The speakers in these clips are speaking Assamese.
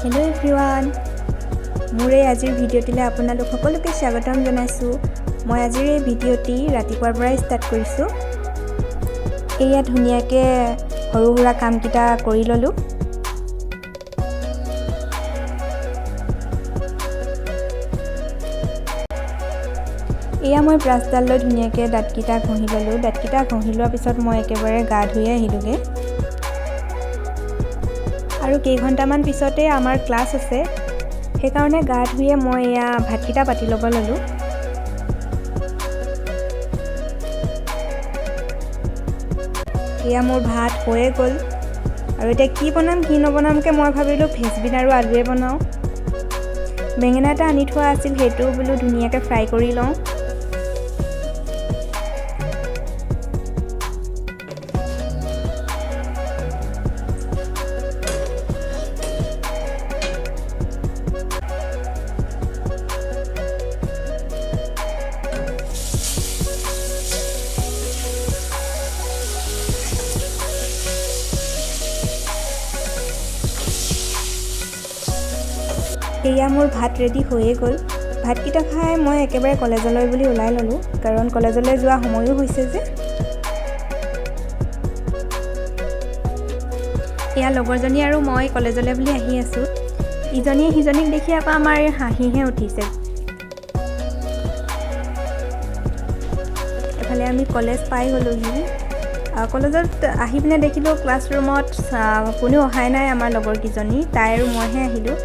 হেল্ল' এভৰিৱান, মোৰ এই আজিৰ ভিডিঅ'টিলৈ আপোনালোক সকলোকে স্বাগতম জনাইছোঁ। মই আজিৰ এই ভিডিঅ'টি ৰাতিপুৱাৰ পৰাই ষ্টাৰ্ট কৰিছোঁ। এয়া ধুনীয়াকৈ সৰু সুৰা কামকেইটা কৰি ল'লোঁ। এয়া মই ব্ৰাছডাল লৈ ধুনীয়াকৈ দাঁতকেইটা ঘঁহি ল'লোঁ। দাঁতকেইটা ঘঁহি লোৱাৰ পিছত মই একেবাৰে গা ধুই আহিলোঁগৈ। আৰু কেইঘণ্টামান পিছতে আমাৰ ক্লাছ আছে, সেইকাৰণে গা ধুয়ে মই এয়া ভাতকেইটা পাতি ল'ব ল'লোঁ। এয়া মোৰ ভাত হৈয়ে গ'ল। আৰু এতিয়া কি বনাম কি নবনামকৈ মই ভাবিলোঁ ফ্ৰেঞ্চবিন আৰু আলুৱে বনাওঁ। বেঙেনা এটা আনি থোৱা আছিল, সেইটো বোলো ধুনীয়াকৈ ফ্ৰাই কৰি লওঁ। এয়া মোৰ ভাত ৰেডি হৈয়ে গ'ল। ভাতকেইটা খাই মই একেবাৰে কলেজলৈ বুলি ওলাই ল'লোঁ, কাৰণ কলেজলৈ যোৱা সময়ো হৈছে যে। এয়া লগৰজনী আৰু মই কলেজলৈ বুলি আহি আছোঁ। ইজনীয়ে সিজনীক দেখি আকৌ আমাৰ হাঁহিহে উঠিছে। এফালে আমি কলেজ পাই গ'লোহি। কলেজত আহি পিনে দেখিলোঁ ক্লাছৰুমত কোনেও অহাই নাই, আমাৰ লগৰকেইজনী, তাই আৰু মইহে আহিলোঁ।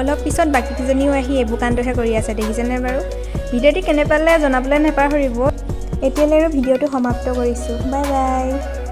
অলপ পিছত বাকীকেইজনীও আহি এইবোৰ কাণ্ডহে কৰি আছে, দেখিছেনে বাৰু? ভিডিঅ'টি কেনে পালে জনাবলৈ নাপাহৰিব। এতিয়ালৈ আৰু ভিডিঅ'টো সমাপ্ত কৰিছোঁ। Bye bye.